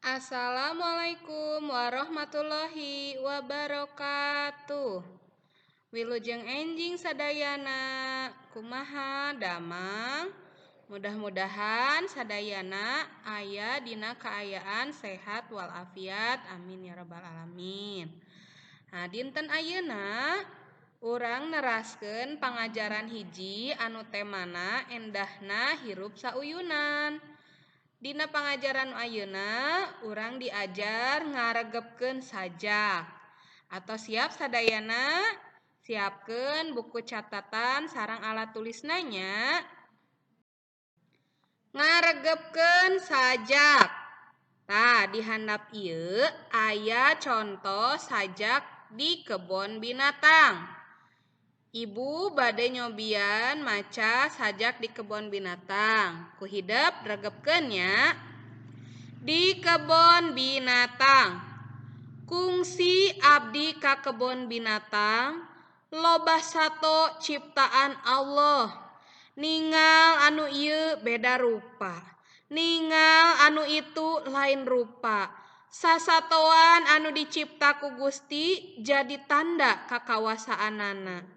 Assalamualaikum warahmatullahi wabarakatuh. Wilujeng enjing sadayana, kumaha damang? Mudah-mudahan sadayana aya dina kaayaan sehat walafiat, amin ya rabbal alamin. Nah, dinten ayeuna urang neraskeun pangajaran hiji anu temana endahna hirup sauyunan. Dina pangajaran ayeuna urang diajar ngaregepkeun sajak. Atau siap sadayana? Siapkeun buku catatan sareng alat tulisna nya. Ngaregepkeun sajak. Tah, di handap ieu aya conto sajak di kebon binatang. Ibu bade nyobian maca sajak di kebon binatang. Ku hidep regepkeun nya. Di kebon binatang. Kungsi abdi ka kebon binatang, loba sato ciptaan Allah. Ningal anu ieu beda rupa, ningal anu itu lain rupa. Sasatoan anu dicipta ku Gusti jadi tanda kakawasaanana.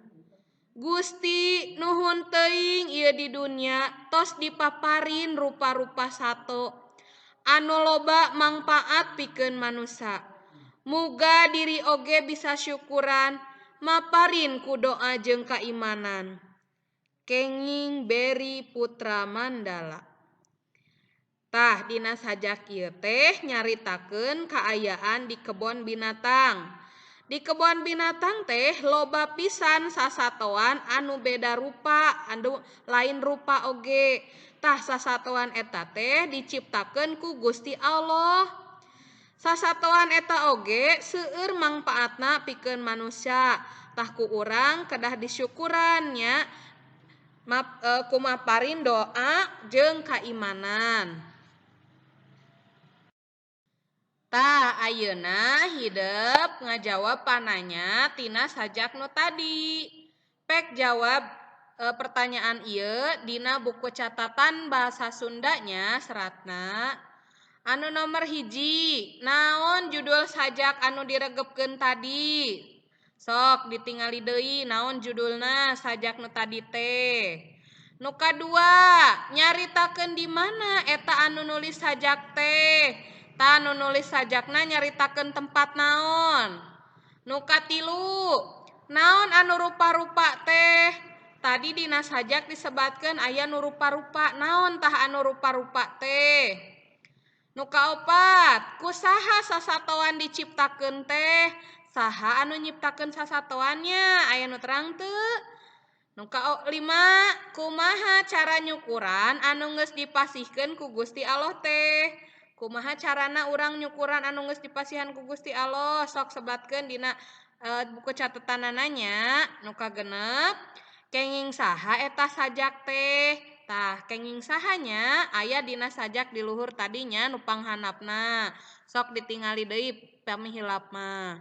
Gusti nuhun teuing ieu di dunya tos dipaparin rupa-rupa sato anu loba mangpaat pikeun manusa. Muga diri oge bisa syukuran maparin ku doa jeung kaimanan. Kenging Beri Putra Mandala. Tah, dina sajak ieu teh nyaritakeun kaayaan di kebon binatang. Di kebon binatang teh loba pisan sasatoan anu beda rupa, anu lain rupa oge. Tah, sasatoan eta teh diciptakeun ku Gusti Allah. Sasatoan eta oge seueur mangpaatna pikeun manusia. Tah, ku urang kedah disyukuran nya. Kumaparin doa jeung kaimanan. Tah, ayeuna hidep ngajawab pananya tina sajak nu tadi. Pek jawab pertanyaan ieu dina buku catatan bahasa Sundanya seratna. Anu nomor 1, naon judul sajak anu diregepkeun tadi? Sok ditingali deui naon judulna sajak nu tadi teh. Nu kadua, nyaritakeun di mana eta anu nulis sajak teh? Tah, nu nulis sajakna nyaritakeun tempat naon? Nu katilu, naon anu rupa-rupa teh? Tadi dina sajak disebatkeun aya nu rupa-rupa, naon tah anu rupa-rupa teh? Nu kaopat, ku saha sasatoan diciptakeun teh? Saha anu nyiptakeun sasatoannya? Aya nu terang teu? Nu kalima, kumaha cara nyukuran anu geus dipasihkeun ku Gusti Allah teh? Kumaha carana urang nyukuran anu geus dipasihan ku Gusti Allah? Sok sebatkeun dina buku catatanana nya. Nu kagenep, kenging saha eta sajak teh? Tah, kenging sahanya aya dina sajak di luhur tadinya nu panghanapna. Sok ditingali deui pami hilap mah.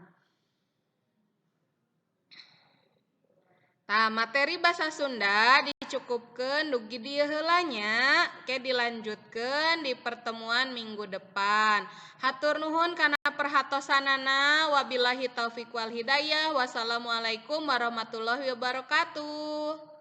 Tah, materi bahasa Sunda dicukupkeun dugi dieu heula nya, ke dilanjutkeun di pertemuan minggu depan. Hatur nuhun kana perhatosanana, wabillahi taufik wal hidayah. Wassalamualaikum warahmatullahi wabarakatuh.